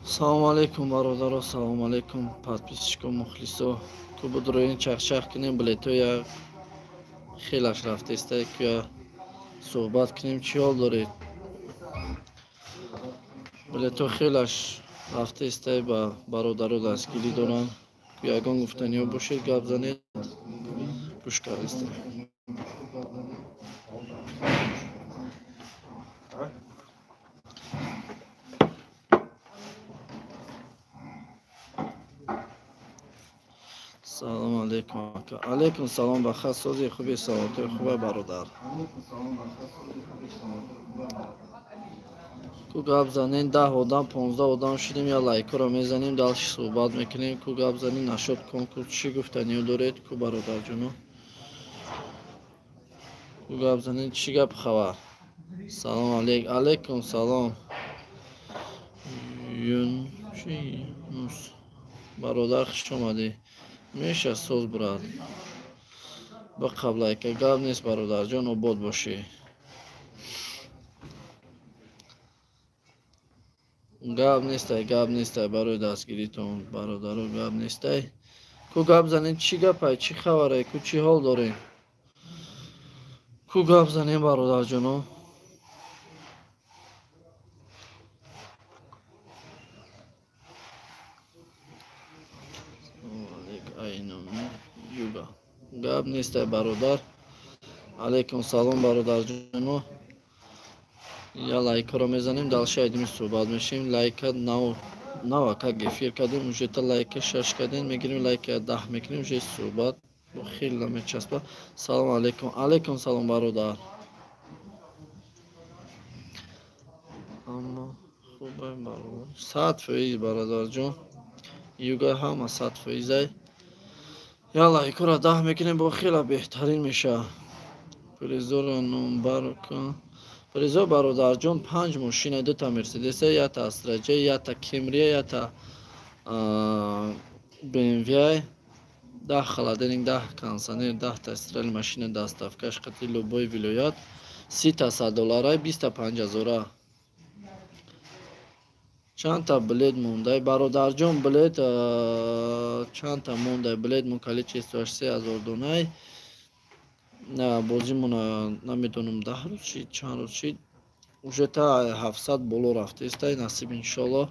Салом алейкум, бародаро, салом алейкум, подписчико, мухлисо. Ку будроин чахчах кунем, билето як хелаш рафтеста, куя суҳбат кунем, чӣ ҳол доред? Билето хелаш рафтеста, ба бародаро дастгирӣ доранд. Ку ягон гуфтаниҳо бошед, гап занед, гӯш кардистем. Салом алейкум, ака. Алейкум салом, ба хас сози хуби, саломатии хуба, бародар. Ку гап занем, 10 одам, 15 одам шудем, я лайкҳоро мезанем, дальше суҳбат мекунем. Ку гап занем, нашод конкурс чӣ гуфтаниё доред, ку бародарҷоно? Ку гап занем, чӣ гап хабар? Салом алейк, алейкум салом. Юн чи Юнус. Бародар, хуш омадӣ. Меша соз, брат. Ба қаблайка гап нест, бародарҷон, обод бошӣ. Гап нестай, гап нестай барои дастгиритон, бародаро, гап нестай. Ку гап занем, чӣ гапай, чӣ хабарай, ку чӣ ҳол дорем? Ку гап занем, бародарҷоно? Гап нестай, бародар. Алейкум салом, бародарҷоно. Я лайкҳоро мезанем, дальше айдими суҳбат мешем. Лайка нав как эфир кардем, уже та лайка 6 кардем, мегирем лайка 10 мекунем, уже суҳбат хеле мечаспа. Салом алейкум. Алейкум салом, бародар. Аммо хубай, бародар. 100% бародарҷон. Юга ҳама 100%. Я лайкҳоро 10 мекунем, бо хеле беҳтарин мешавад. Призоро номбар кун. Призо, бародарҷон, 5 мошина, 2 та Мерседес, 1 та Астра Ҷ, 1 та Кемрия, 1 та БМВ, 10 холодильник, 10 кондиционер, 10 та стиральная машина, доставкаш қати любой вилоят, 30 та 100 доллара, 20 та 5 ҳазора. Чанд та билет мондай, бародарҷон? Билет чанд та мондай? Билет мо количествоаш 3000 донай. Бозимона намедонам, 10 рӯз шид, чанд рӯз шид, уже та 700 боло рафтестай. Насиб, иншолло,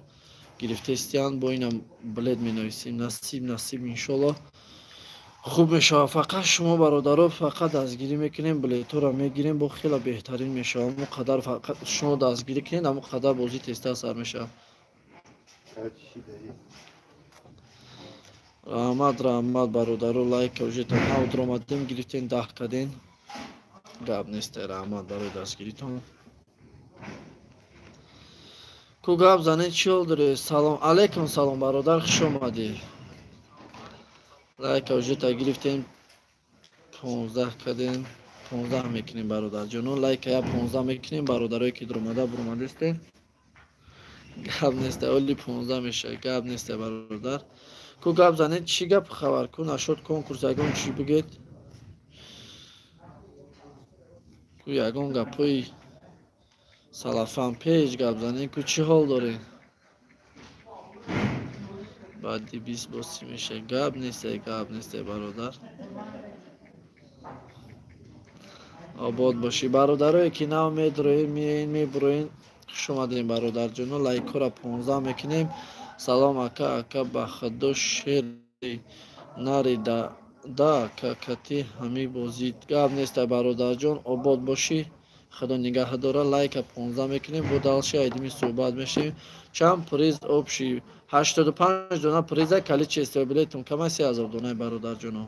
гирифтестиян. Бо инам билет менависем. Насиб, насиб, иншолло, хуб мешавад. Фақат шумо, бародаро, фақат дастгирӣ мекунем, билетҳоро мегирем, бо хеле беҳтарин мешавад. Ҳамон қадар фақат шумо дастгирӣ кунед, ҳамон қадар бозӣ тезтар сар мешавад. Раҳмат, раҳмат, бародаро. Лайка уже та нав омадем, гирифтем, 10 кардем. Гап несте, раҳмат барои дастгиритон. Ку гап занед, чӣ ҳол доред? Салом алейкум, салом, бародар, хуш омадӣ. Лайка уже та гирифтем, 15 кардем, 15 мекунем, бародарҷоно. Лайка я 15 мекунем, бародарое ки дуромада буромадестем. Гап несте, оли 15 мешавад. Гап несте, бародар. Ку гап занед, чӣ гап хабар? Ку нашод конкурс ягон чӣ бигед? Ку ягон гапҳои салафан печ гап занед, ку чӣ ҳол доред? Баъди 20 боз чӣ мешавад? Гап несте, гап несте, бародар. Обод бошӣ, бародарое ки нав медроед, меоед, мебуроед, хуш омадем, бародарҷоно. Лайкҳоро 15 мекунем. Салом, ака, ака, ба худо шери нари да ака, кати ҳами бозӣ. Гап неста, бародарҷон, обод бошӣ, худо нигаҳ дора. Лайка 15 мекунем, бо дальше айдими суҳбат мешавем. Чанд приз общий? 85 дона приза, количество билетум кама 3000 дона, бародарҷоно.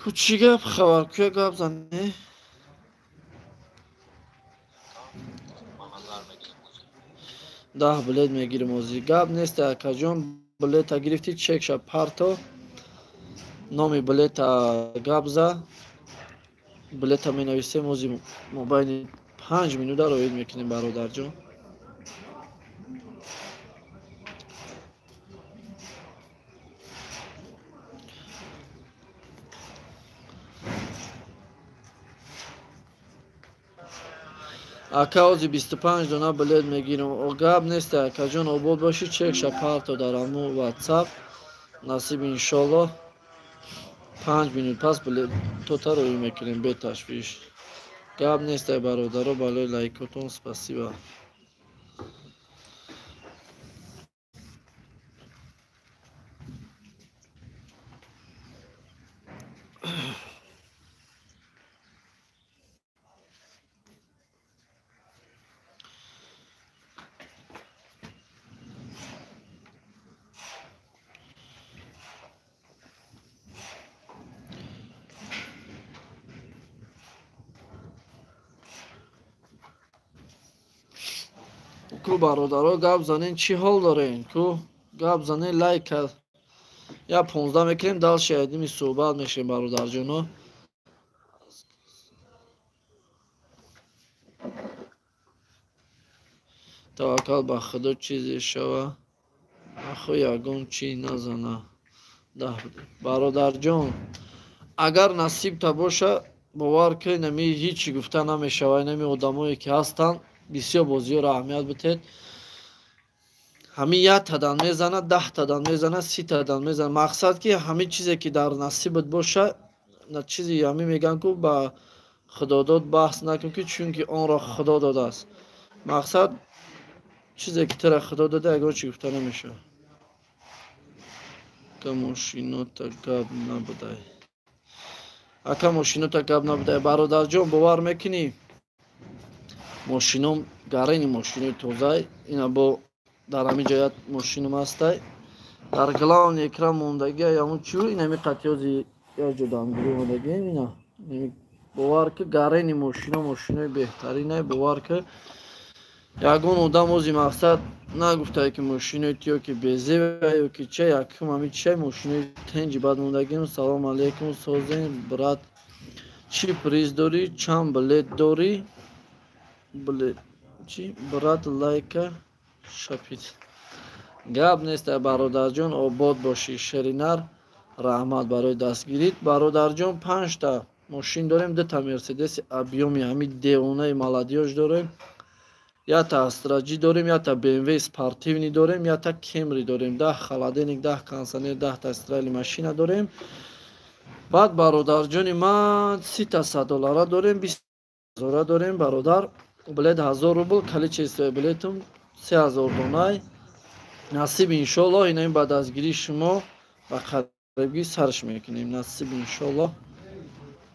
Ку чӣ гап хабар? Куя гап зане? 10 билет мегирем озӣ. Гап нест, акаҷон, билета гирифтӣ, чекша парто, номи билета гап за, билета менависем, ози мобайни 5 минута роид мекунем, бародарҷон. Ака ози 25 дона билет мегирам. Гап нест, акаҷон, обод бошӣ, чекша парто дар аму WhatsApp. Насиб иншоллоҳ 5 минут пас билет тота рӯй мекунем, беташвиш. Гап нест, бародаро, балои лайкотон спасибо. Ку бародаро гап занен, чӣ ҳол дорен? Ку гап занен, лайк я 15 мекунем, дальше айдими суҳбат мешем, бародарҷоно. Таваккал ба Худо, чизе шава, ахо ягон чӣ назана. Бародарҷон, агар насибта боша, бовар кунед, нами ҳичи гуфта намешава. Нами одамое ки ҳастанд, бисёр бозиёро аҳамият битед. Ҳамин як тадан мезана, 10 тадан мезана, 30 тадан мезана. Мақсад ки ҳамин чизе ки дар насибат боша, чизи ҳамин мегӯянд ку ба худодод баҳс накун, ки чунки онро Худо додааст. Мақсад чизе ки тура Худо дода, ягон чи гуфта намешавад. Ака мошинота гап набудай. Ака мошинота гап набудай. Бародарҷон, бовар мекунӣ? Мошином гарени мошинои тозай. Ина бо дар ҳамин ҷоят мошином ҳастай. Дар главни экран мондагия ямун чӣ? Инами қатиёзи як ҷо дамгирӣ мондагием. Ина бовар ки гарени мошино, мошинои беҳтаринай. Бовар ки ягон одам ози мақсад нагуфтае ки мошинои тиё ки безева ё ки ча, якум ҳамин чай мошинои тенҷи бад мондагием. Салом алейкум, созен брат, чӣ приз дорӣ, чанд билет дорӣ? Чи брат, лайка шапид. Гап нест, бародарҷон, обод бошӣ. Шеринар, раҳмат барои дастгирит. Бародарҷон, 5та мошин дорем, 2та Мерседеси объёми ҳамин девонаи молодёж дорем, якта Астраҷи дорем, якта БМВ спортивный дорем, якта Кемри дорем, 10 холодильник, 10 кондиционер, 10та стиральный машина дорем. Баъд бародарҷони ман 30та 100 доллара дорем, 20 ҳазора дорем, бародар. Билет 1000 рубл, количество билетум 3000 донай. Насиб иншоллоҳ, ина ба дастгирии шумо ба қарибгӣ сарш мекунем. Насиб иншоллоҳ.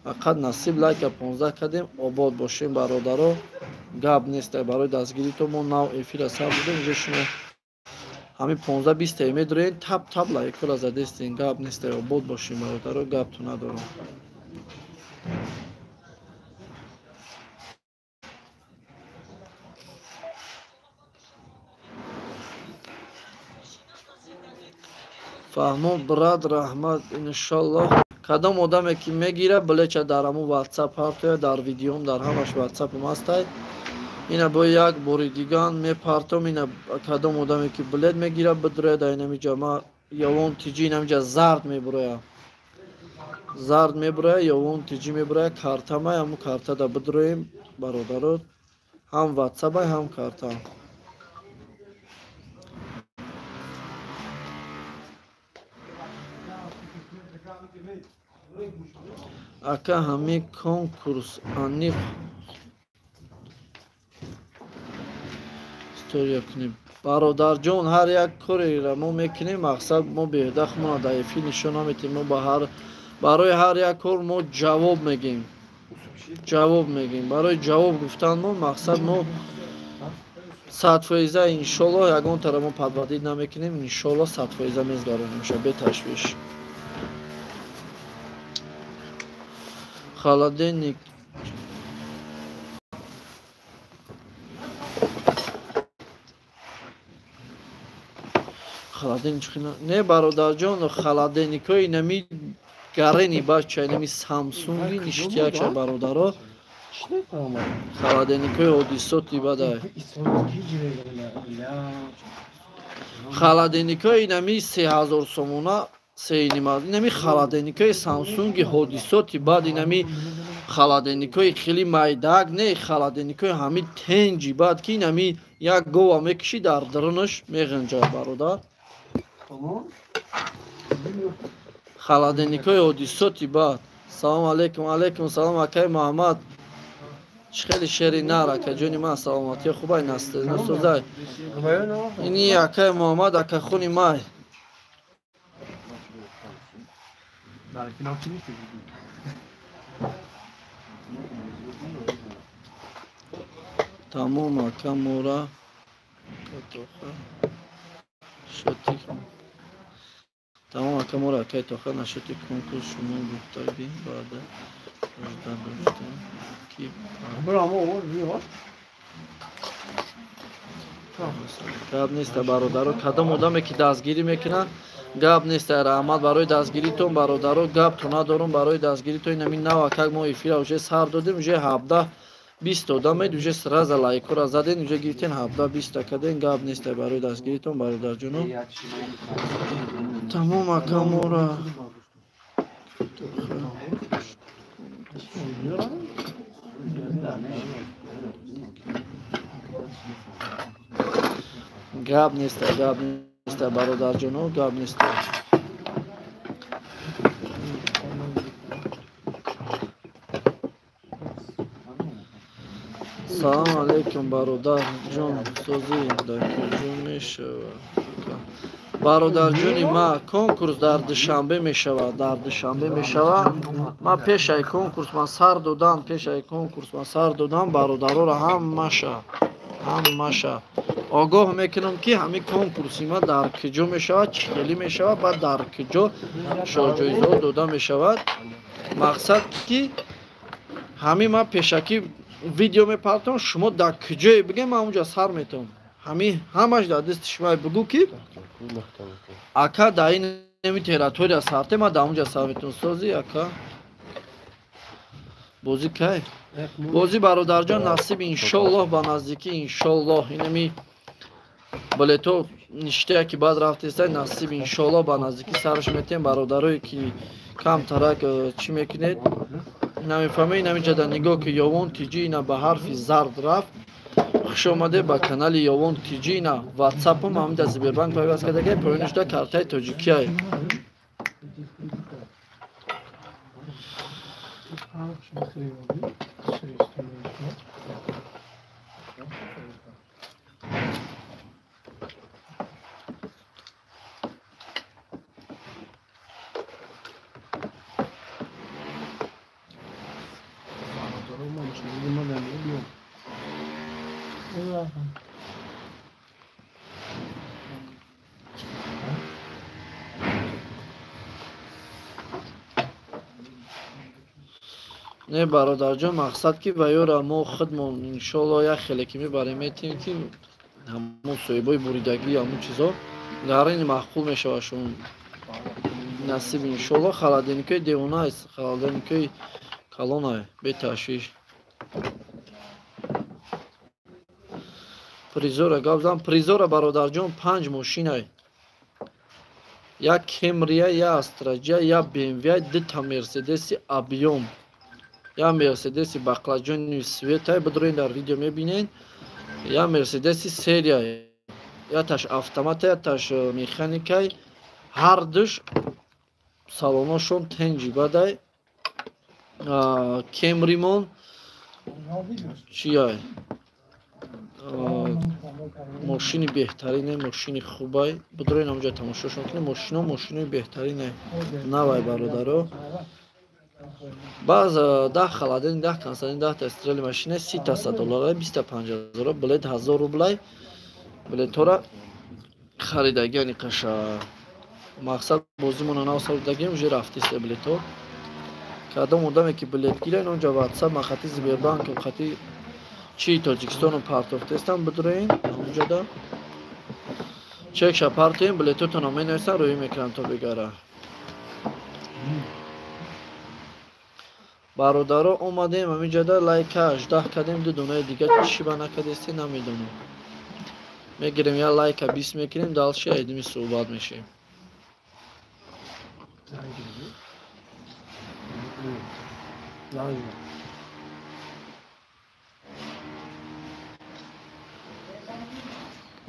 Фақат насиб лайка 15 кардем, обод бошем бародаро. Гап нест, барои дастгирии то мо нав эфира сар будем, инҷо шумо ҳамин 15-20 та медроен, тап тап лайкора задестен. Гап нест, обод бошем бародаро, гапту надорам. Фаҳмо брат, раҳмат, иншоллоҳ. Кадом одаме ки мегира, билеча дар ҳамун WhatsApp партоя, дар видеом, дар ҳамаш WhatsApp-ам ҳастай. Ина бо як бори диган мепартом, ина кадом одаме ки билет мегира, бидроя дар инамиҷа ма явон тиҷи, инамиҷа зард мебуроя. Зард мебуроя, явон тиҷи мебуроя, картамай, ҳамун картада бидроем, бародаро. Ҳам WhatsApp-ай, ҳам карта. Ака ҳамин конкурс аниқ история кунем. Бародарҷон, ҳар як кореро мо мекунем, мақсад мо беҳда худмона дар эфир нишон наметем. Мо барои ҳар як кор мо ҷавоб мегем. Ҷавоб мегем. Барои ҷавоб гуфтан мо мақсад мо 100% иншоллоҳ ягон тараф мо подводид намекунем. Иншоллоҳ 100% мезгаронем ша, беташвиш. Холодильник холодильник не бародарҷон, холодильникҳои нами гарени бача, нами Самсунги ништиякша бародаро. Холодильникҳои ҳодисоти бадай. Холодильникҳои нами 3000 сомона, сеинима. Инами холодильникҳои Самсунги ҳодисоти бад, инами Холодильникҳои хеле майдак не, холодильникҳои ҳами тенҷи баъд ки ин ҳами як гова мекушӣ дар дарунаш меғинҷад бародар. Холодильникҳои ҳодисоти баъд. Салом алейкум, алейкум салом акай Муҳаммад. Чӣ хеле шери нар акаҷони ман, саломатӣ хубай насозай. Ини акай Муҳаммад акахони май. Тамом ака мора тамом ака мора акай тоха нашоти конкурс шумо гуфтагӣ баъда жда доштем ки гап неста бародаро. Кадом одаме ки дастгирӣ мекунад гап неста. Раҳмат барои дастгиритон бародаро, гапто надорум барои дастгиритон. Инами навакак мо эфира уже сар додем, уже 17-20 одамед, уже сразу лайкора заден, уже гирифтен 17-20 каден. Гап неста барои дастгиритон бародарҷоно. Тамом ака мора гап неста, гап неста бародарҷоно, гап неста. Салом алейкум бародарҷон, созӣ дар куҷо мешавад? Бародарҷони ма, конкурс дар Душанбе мешавад, дар Душанбе мешавад. Ман пешаи конкурс ман сар додам, пешаи конкурс ман сар додам бародароро ҳамаша, ҳамаша огоҳ мекунам ки ҳамин конкурси ма дар куҷо мешавад, чӣ хелӣ мешавад ва дар куҷо шоҳҷоизаҳо дода мешавад. Мақсад ки ҳамин ман пешакӣ видео мепартам, шумо дар куҷое бигем ман онҷа сар метавам. Ҳамин ҳамаш дар дасти шумо бигӯ ки ака дар ин территория сарте, ман дар онҷа сар метавам. Созӣ ака бозӣ кай? Бозӣ бародарҷон насиб иншоллоҳ ба наздикӣ иншоллоҳ. Инами билето ништая ки баъд рафтеста насиб иншоллоҳ ба наздикӣ сараш метем. Бародарое ки камтарак чӣ мекунед намефаҳмед, инамиҷада нигоҳ ки Ёвон Тиҷи ина ба ҳарфи зард рафт. Хуш омаде ба канали Ёвон Тиҷи. Ина ватсапам ҳамида Сбербанк пайваст кардагай, поёнишда картаи тоҷикияй. Не бародарҷон, мақсад ки ба ёра мо худмон иншоллоҳ як хеле ки мебарем метем ки ҳамон соҳибои буридагӣ ҳамон чизо гарини маъқул мешавад шон насиб иншоллоҳ. Холодильникҳои девона аст, холодильникҳои калона беташвиш. Призора гап зан, призора бародарҷон 5 мошинай, як Кемрия, як Астраҷа, як БМВ, 2 Мерседеси объём, я Мерседеси баклаҷони светай, бидроин дар видео мебинед, я Мерседеси серия, яташ автомата, яташ механикай, ҳардуш салоношон тенҷи бадай. Кемримон чияй? Мошини беҳтарине, мошини хубай. Бидроин ҳамҷо тамошошон кунед. Мошино мошинои беҳтарине, навай бародаро. Баъз 10 холодильник, 10 консервин, 10 та стрели машина 30 доллар, 25 ҳазор, билет 1000 рублай. Билетҳоро харидагиани қаша. Мақсад бозимона нав сардагием, уже рафтист билетҳо. Кадом одаме ки билет гирен, онҷа WhatsApp ма хати Сбербанк, хати чи Тоҷикистону партофтестам, бидроин онҷода. Чекша партоем, билетотонро менависам, рӯӣ мекунам то бигара. Бародаро омадем ҳаминҷода лайка 18 кардем, 2 донаи дига чӣ ба накардесте намедонам. Мегирем я лайка 20 мекунем, дальше айдими суҳбат мешем.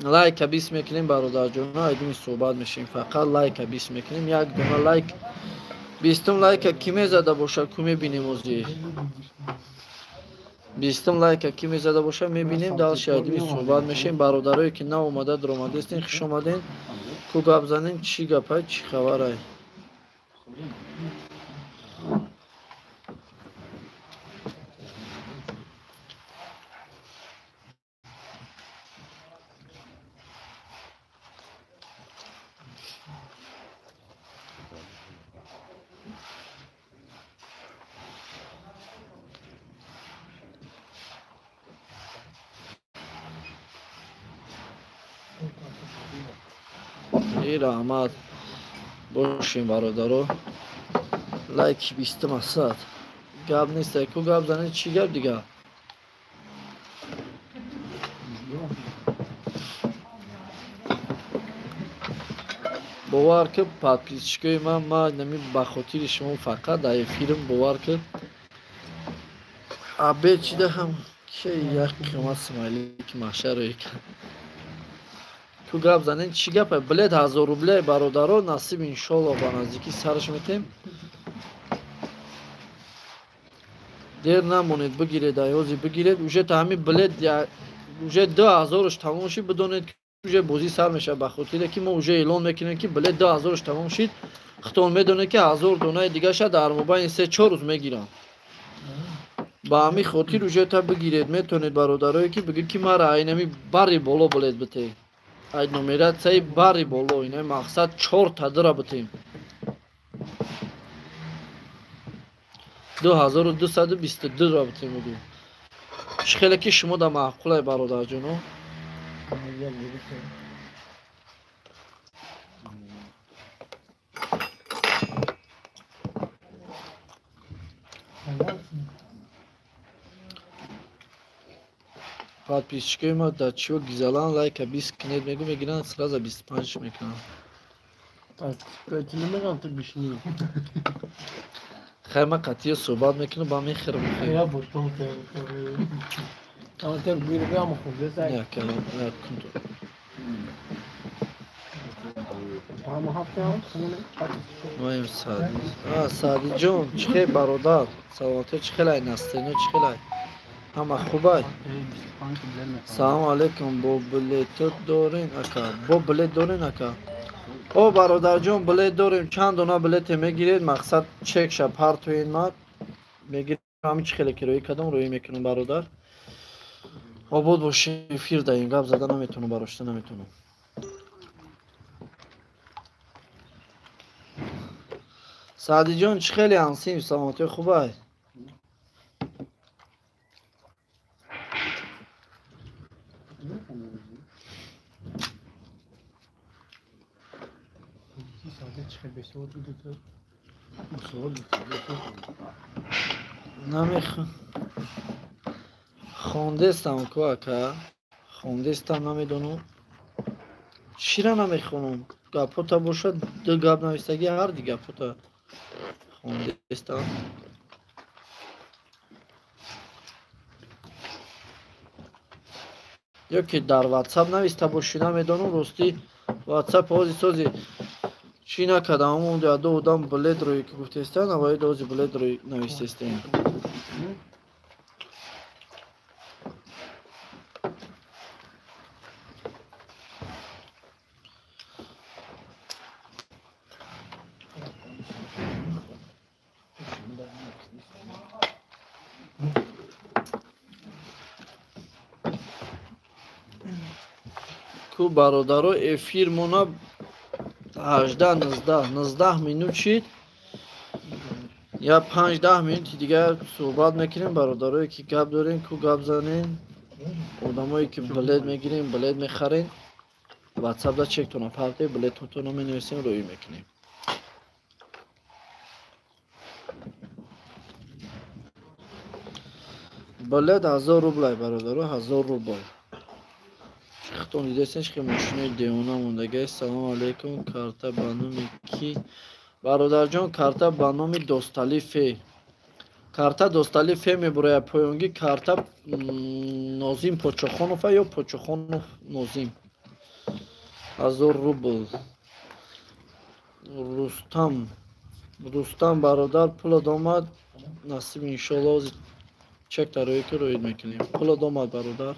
Лайка бис мекунем бародарҷоно, айдуми суҳбат мешем. Фақат лайка бис мекунем. Як дона лайк. Бистум лайка ки мезада боша, ку мебинем ози. Бистум лайка ки мезада боша, мебинем. Дальше айдуми суҳбат мешем. Бародарое ки нав омада дуромадестен, хуш омаден. Ку гап занем, чӣ гапай, чӣ хабарай. Раҳмат бошем бародаро. Лайки бистум асад. Гап нест, ку гап занед, чӣ гап дига? Бовар ки подписчикои ман нами ба хотири шумо фақат дар эфирм бовар ки абед чида ҳам ки як қимат смайлики маҳшаро кард. Ку гап занен, чӣ гапа? Билет 1000 рублей бародаро, насиб иншолло ба наздикӣ сараш метем. Дер намонед, бигиред, айози бигиред. Уже та ҳами билет уже 2000-ш тамом шид, бидонед ки уже бозӣ сар мешавад, ба хотире ки мо уже эълон мекунем ки билет 2000-ш тамом шид. Хитон медонед ки 1000 донаи дигаша дар мобайни 3-4 рӯз мегиранд. Ба ҳамин хотир уже та бигиред, метавонед бародарое ки бигӯед ки мара айнами бари боло билет битед. Ай нумератсияи бари боло, ина мақсад 4 тадра битем. 2222 ра битем буду. Чӣ хеле ки шумо да маъқулай бародарҷоно. Подписчикои ма дар чиё гизалан лайка 20 кунед мегӯ, мегиранд сразу 25 мекунанд. Хай ма қатъиё суҳбат мекунам, ба мехӯрам. Саъдиҷон, чӣ хел бародар? Саломатиё чӣ хелай? Настроениё чӣ хелай? Ҳама хубай? Салому алейкум. Бо билето дорен ака? Бо билет дорен ака? О бародарҷон, билет дорем. Чанд дона билете мегиред? Мақсад чекша партоен ма мегирем. Ҳамин чӣ хеле ки рӯӣ кардам, рӯӣ мекунам бародар. Обод бошем, эфир даем. Гап зада наметавонам, барошта наметавонам. Саъдиҷон, чӣ хеле ансим? Саломатиё хубай? Хондестам ку ака, хондестам, намедонам чира намехонам. Гапота бошад, ду гап навистагӣ, ҳар ди гапота хондестам. Ё ки дар WhatsApp нависта бошӣ, намедонам. Ростӣ WhatsApp ҳози сози чӣ накардам, ҳамон ду одам билет рӯи ки гуфтестан, аввали ҳози билет рӯи навистестем. Ку бародаро, эфир мона 18, 19, 19 минут шид. Я 5-10 минути дигар суҳбат мекунем. Бародарое ки гап дорем, ку гап занем. Одамое ки билет мегирем, билет мехарем, WhatsApp-да чектона парте, билетотонро менависем, рӯӣ мекунем. Билет 1000 рублай бародаро, 1000 рубл. Хитон дидестен, ки мошинои девона мондагиаст. Салому алейкум. Карта ба номи ки? Бародарҷон, карта ба номи Достали Фе. Карта Достали Фе мебурояд. Поёнгӣ карта Нозим Почохонова ё Почохонов Нозим. 1000 рубл. Рустам бародар пулат омад, насиб иншоалло чек тарои ки роид мекунем. Пулат омад бародар.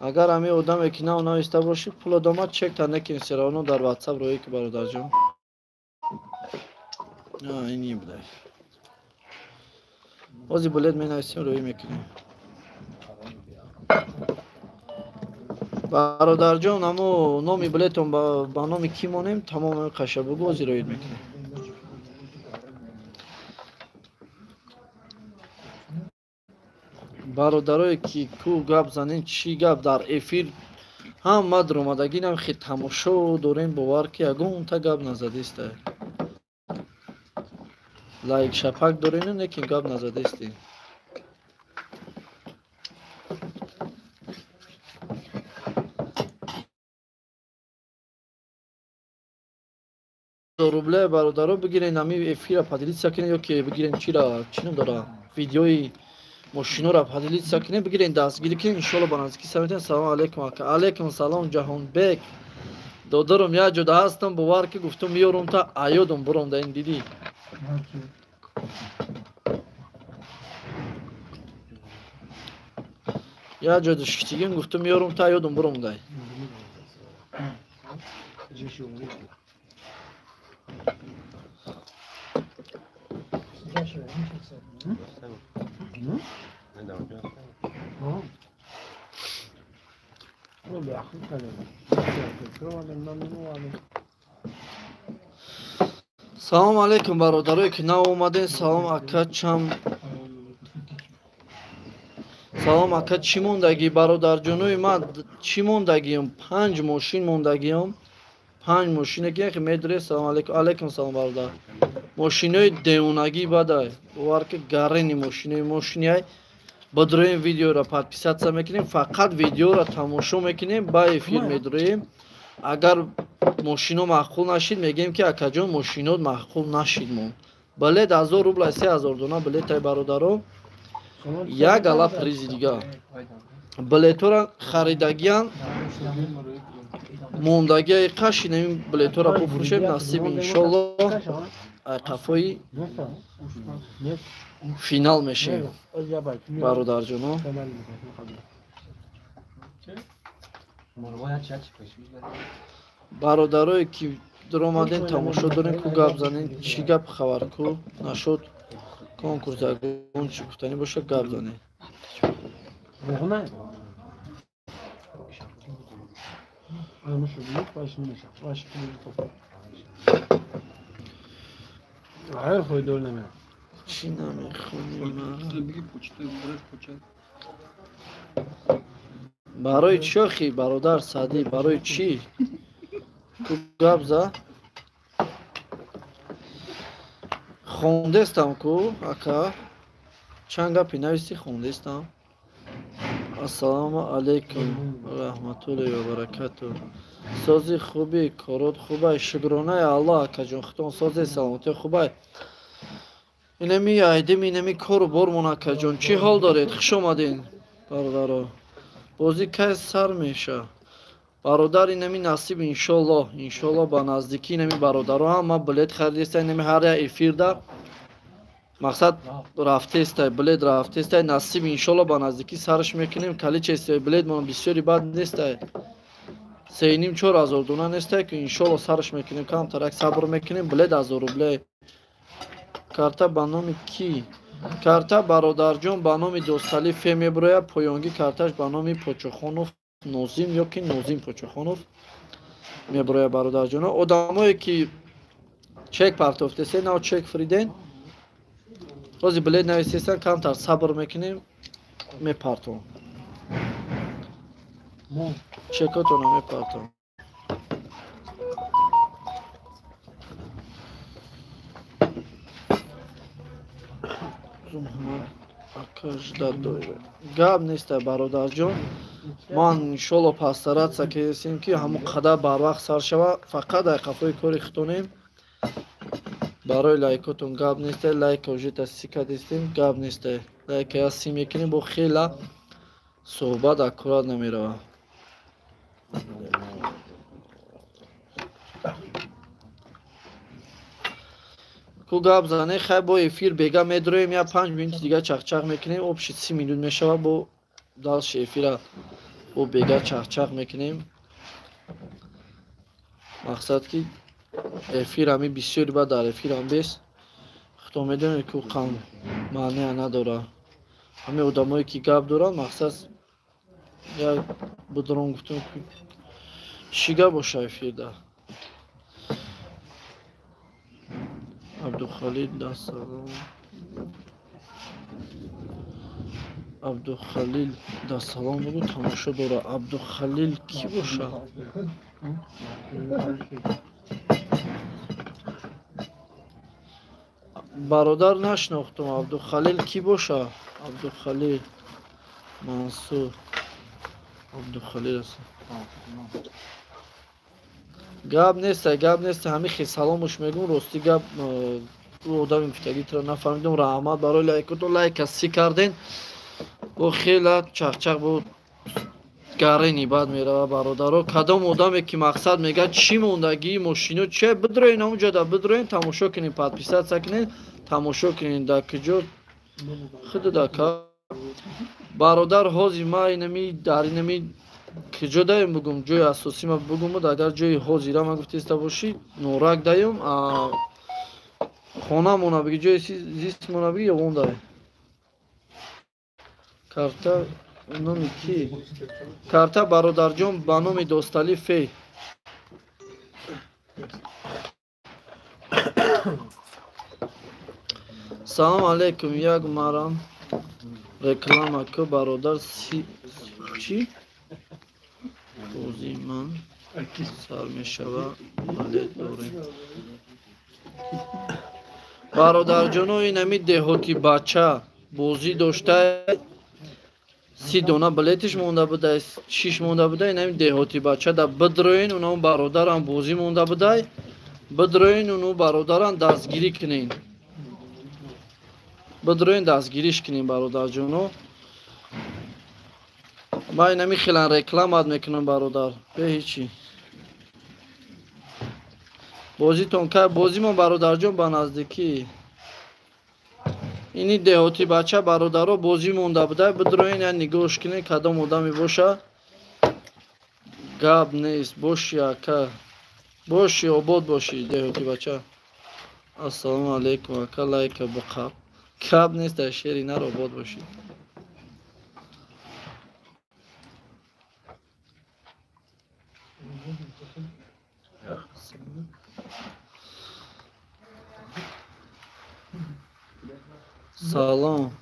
Агар ҳамин одаме ки нав нависта бошӣ, пулат омад, чек та некин, все равно дар WhatsApp роӣ ки бародарҷон. Ин будай. Ози билет менависем, роӣ мекунем. Бародарҷон, амо номи билетон ба номи кӣ монем, тамоми қаша бугу, ози роид мекунем. Бародарое ки ку гап занем, чӣ гап дар эфир ҳама даромадагӣ нам хе тамошо дорем, бовар ки ягонта гап назадиста. Лайк шапак дорем, лекин гап назадистем. Рубле бародаро бигирен, ами эфира поделиться кунед, ё ки бигирен чира, чӣ ном дора, видеои мошинора поделиться кунед, бигирен дастгирӣ кунед, иншоалло ба наздикӣ сар метавонед. Салом алейкум ака. Алейкум салом Ҷаҳонбек. Додарам як ҷода ҳастам, бовар ки гуфтум меёрум та аёдум буром да ин дидӣ. Як ҷода шиштигим гуфтум меёрум та аёдум буром дай. Салом алейкум бародарое ки нав омадем. Салом ака, чам. Салом ака, чӣ мондагӣ бародарҷонои ман, чӣ мондагиам? 5 мошин мондагиам. 5 мошине ки медуре. Салом алейкум. Алейкум салом бародар. Мошинои девонагӣ бадай. Бовар ки гарени мошинои мошиниай. Бодроем видеоро подписаться мекунем, фақат видеоро тамошо мекунем, ба эфир медроем. Агар мошино маъқул нашид, мегӯем ки акаҷон мошинот маъқул нашид мо. Билет 1000 рубл, 3000 дона билетай бародаро. Як гала призи дига. Билетора харидагиян мондагияи қашин ин билетора буфурӯшем, насиб иншолло қафои финал мешем бародарҷоно. Бародарое ки даромадем тамошо дорем, ку гап занем, чӣ гап хабар ку нашуд конкурс ягон чӣ гуфтанӣ боша гап занем. Чӣ намехонӣ? Барои чӣ охи бародар Саъдӣ, барои чӣ? Ку гап за? Хондестам ку ака, чанд гапи нависӣ хондестам. Ассалому алайкум ва раҳматуллоҳи ва баракатуҳ. Сози хуби, корот хубай, шукронаи Аллоҳ акаҷон, худон созе, саломатӣ хубай. Инами айдем, инами кору бормон акаҷон. Чӣ ҳол доред? Хуш омадед бародаро. Бозӣ кай сар меша? Бародар, инами насиб иншоллоҳ, иншоллоҳ ба наздикӣ инами бародаро ҳама билет харидеста, инами ҳар як эфирда мақсад рафтестай, билет рафтестай, насиб иншоллоҳ ба наздикӣ сарш мекунем. Количествои билетмон бисёри бад нестай, 3,5-4 ҳазор дона нестай, ки иншоллоҳ сарш мекунем, камтарак сабр мекунем. Билет 1000 рубле. Карта ба номи кӣ? Карта бародарҷон ба номи Достали Фе меброяд, поёнгӣ карташ ба номи Почохонов Нозим ё ки Нозим Почохонов меброяд бародарҷоно. Одамое ки чек партофтесе, нав чек фриден, ҳозир билет нависесан, камтар сабр мекунем, мепартом. Чекотона мепартом. Гап неста бародарҷон, ман иншолло постараться кардем ки ҳамон қадар барвақт сар шава, фақат дар қафои кори худтонем. Барои лайкотон гап неста, лайка уже си кардистем, гап неста. Лайка я си мекунем, бо хела суҳбат аккурат намерава. Ку гап зане, хай бо эфир бега медроем, я 5 минут дига чақчақ мекунем, общий 30 минут мешава, бо дальше эфира бо бега чақчақ мекунем. Мақсад ки эфир ҳами бисёри ба дар эфирам бес. Худо медонед ку қам маъния надора. Ҳами одамое ки гап доранд, мақсад як будрон гуфтам ки чӣ гап боша эфирда. Абдухалил да салом. Абдухалил да салом бугу тамошо дора. Абдухалил ки боша? Бародар нашнохтум. Абдухалил ки боша? Абдухалил Мансур. Абдухалил аст. Гап нест, гап нест. Ҳами хел саломуш мегум. Рости гап ӯ одами гуфтагитро нафаҳмидум. Раҳмат барои лайкотон. Лайка си карден. Бо хела чақчақ бо гарени бад мерава бародаро. Кадом одаме ки мақсад мега чӣ мондагии мошино че бидроен ҳамуҷода бидроен тамошо кунен, подписаться кунен, тамошо кунен да куҷо худ да ка бародар ҳозир ма инами дар инами куҷо даем бугум ҷои асосӣ ма бугум агар ҷои ҳозира ма гуфтеста бошӣ норак даем а хонамона биги ҷои зистмона биги ёвон даем. Карта номи ки? Карта бародарҷон ба номи Достали Фей. Салом алейкум, як марам реклама ку бародар си чӣ? Бозии ман сар мешава балет дорем. Бародарҷоно инами деҳоти бача бозӣ дошта 30 дона билетиш монда будай, 6 монда будай, инами деҳоти бача да бидроен, уно бародарам бозӣ монда будай, бидроен уно бародарам дастгирӣ кунен. Бидроен дастгириш кунен бародарҷоно. Ман инами хелан рекламат мекунам бародар, бе ҳечи. Бозитон кай бозимон бародарҷон ба наздикӣ. Ини деҳоти бача бародаро бозӣ монда будай, бидроен я нигоҳш кунен кадом одаме боша. Гап нест, боши ака. Боши, обод боши деҳоти бача. Ассалому алейкум ака, лайка биқаб. Гап нест, дар шери нар обод боши. Салом.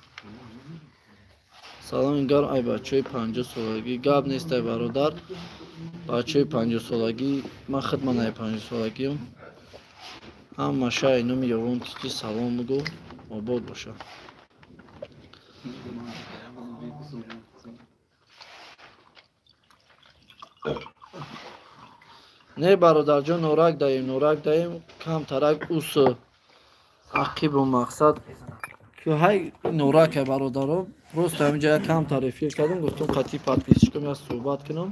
Салом гар ай бачаи 50 солагӣ. Гап нест ай бародар. Бачаи 50 солагӣ, ман худ ман ай 50 солагиам. Ҳама шай номи ёвон ки салом бугу, обод боша. Не бародарҷон, норак даем, норак даем, камтарак ус ақибу мақсад ки ҳай норака бародаро. Просто ҳаминҷа як камтар эфир кардам, гуфтам қатъи подписчикам я суҳбат кунам.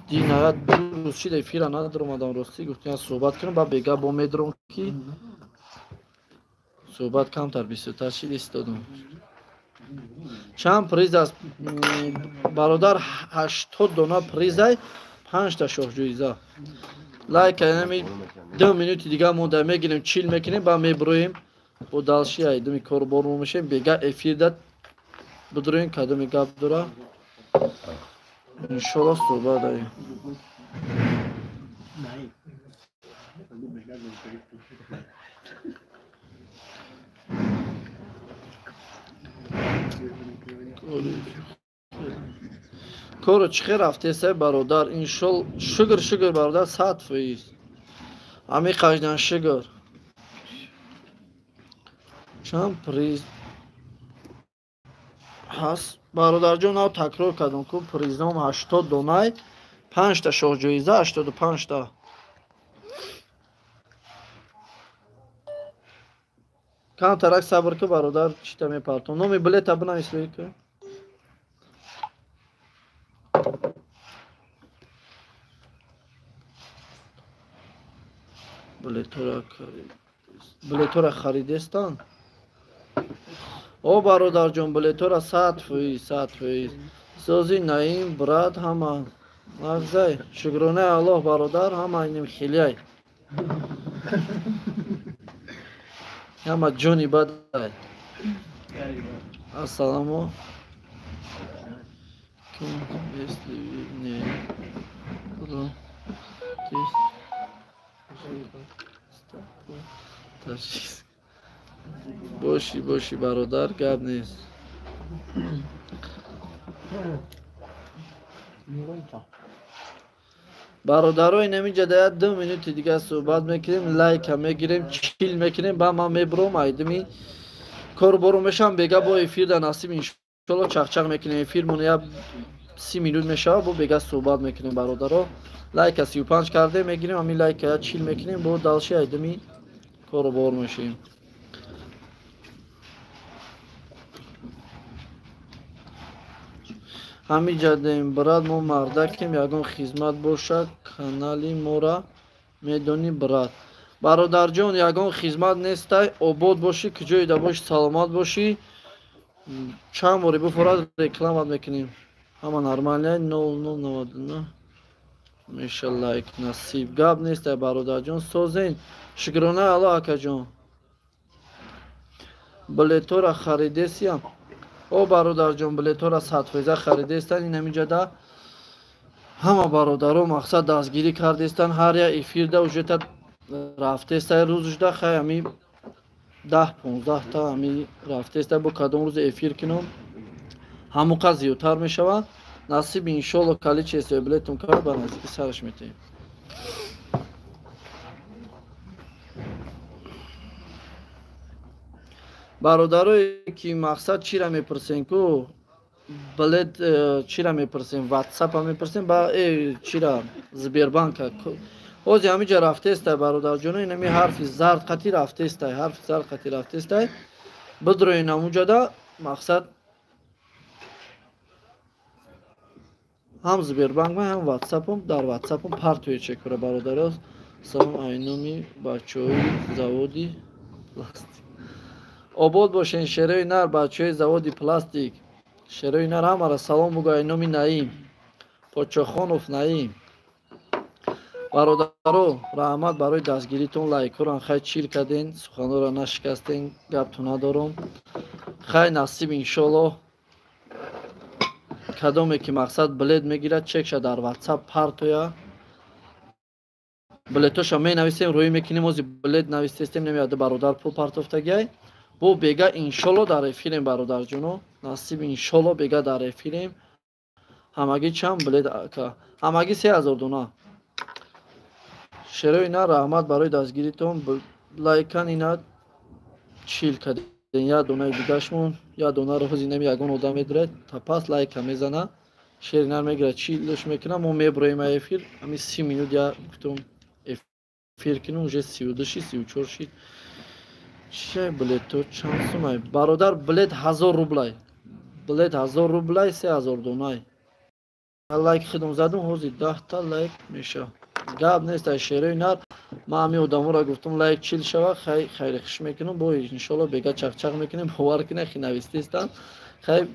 Динаят ду рӯз шид эфира надромадам, ростӣ гуфтам я суҳбат кунам, ба бега бо медром ки суҳбат камтар бисёртар шид истодам. Чанд приз аст бародар? 80 дона призай, 5 та шоҳҷоиза. Лайк ами 2 минути дига монда мегирем, чил мекунем, ба меброем. Бо далши айдуми корбор мо мешем, бега эфир дад бидроем кадоми гап дора. Иншолло суҳбат даем. Коро чӣ хел рафтеса бародар? Иншолло шукр, шукр бародар, 100%. Ами қаждан шукр. Чанд приз ҳаст бародарҷон? Нав такрор кардам ку призом 80 донай, 5 та шоҳҷоиза, 85 та. Камтарак сабр ку бародар, чита мепартом. Номи билета бинавис ку. Билетора харидестан? О бародарҷон, билетора 100%, 100%. Сози Наим, брат, ҳама нағзай. Шукронаи Аллоҳ, бародар, ҳама иним хелияй. Ҳама ҷони бадай. Ассалому алайкум. Если не боши, боши, бародар, гап нест. Бародаро, инамиҷа да 2 минути дига суҳбат мекунем, лайка мегирем, чил мекунем, ба ман мебурам, айдими корбору мешавам, бега бо эфир да насиб иншолло чақчақ мекунем. Эфирмон я 30 минут мешава, бо бега суҳбат мекунем, бародаро. Лайка 35 карде мегирем, ами лайка я чил мекунем, бо далши айдими корбор мешавем. Ҳамиҷадем, брат, мо мардакем, ягон хизмат бошад, канали мора медонӣ, брат. Бародарҷон, ягон хизмат нестай, обод бошӣ, куҷоида бошӣ, саломат бошӣ. Чанд бори буфорад рекламат мекунем. Ҳама нормалия, 0099 меша лайк насиб. Гап нестай, бародарҷон, созен. Шукронаи Аллоҳ, акаҷон. Билетора харидесиям? О бародарҷон, билетора 100% харидестан. Ин ҳамиҷада ҳама бародаро мақсад дастгирӣ кардестан. Ҳар як эфирда ужета рафтестай рӯзушда, хай ҳами 10-15 та ҳами рафтестай. Бо кадом рӯз эфир кином, ҳамуқа зиёдтар мешавад. Насиб иншолло количество билетум кард, ба наздики сараш метаҳем. Бародарое ки мақсад чира мепурсен ку, билет чира мепурсен, ватсапа мепурсен, ба чира Сбербанка. Ҳози ҳамиҷа рафтестай, бародарҷоно, инами ҳарфи зард қати рафтестай, ҳарфи зард қати рафтестай. Бидроен ҳамуҷада мақсад ҳам Сбербанк ма, ҳам ватсапом, дар ватсапом партои чекура, бародаро. Салом айноми бачаҳои заводи пластик. Обод бошен, шерои нар, бачаҳои заводи пластик. Шерои нар ҳамара салом бугӯ айноми Наим Почохонов Наим. Бародаро, раҳмат барои дастгиритон, лайкҳоро хай чил карден, суханҳоро нашикастен, гаптон надорум. Хай насиб иншолло кадоме ки мақсад билет мегирад, чекша дар ватсап партоя. Билетоша менависем, рӯй мекунем, ози билет навистестем, намеяд бародар пул партофтагиай. Бо бега иншолло дар эфирем, бародарҷоно. Насиб иншолло бега дар эфирем. Ҳамагӣ чанд билет ака? Ҳамагӣ 3000 дона. Шерои на, раҳмат барои дастгиритон. Лайкан ина чил кардем. Як донаи дигашмон, як донаро ҳози нами ягон одам медурад, та пас лайка мезана, шери нар мегирад, чилш мекунам, мо меброем эфир. Ҳами 30 минут я гуфтум эфир кунем, уже 32 шид, 34 шид. Чия билето чанд сумай? Бародар, билет 1000 рублай. Билет 1000 рублай, 3000 донай. Лайк хидм задум, ҳози 10 та лайк меша. Гап нест, ай шерои нар. Ман ҳами одаморо гуфтум лайк чил шава, хай хайри хуш мекунам, бо иншолло бега чақчақ мекунем, бовар кунед, хи навистестан. Хай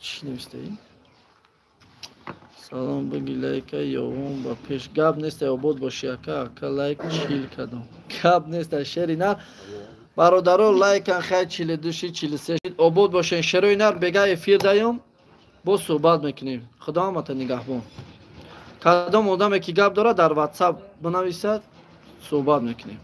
чӣ навистаи? Салом буги лайка ёвон ба пеш. Гап нест, ай обод боши ака, ака лайк чил кардам. Гап нест, ай шери нар. Бародаро, лайкан хай 42 шид, 43 шид. Обод бошен, шерои нар, бега эфир даём. Боз суҳбат мекунем. Худо ҳамата нигаҳбон. Кадом одаме ки гап дорад, дар ватсап бинависад, суҳбат мекунем.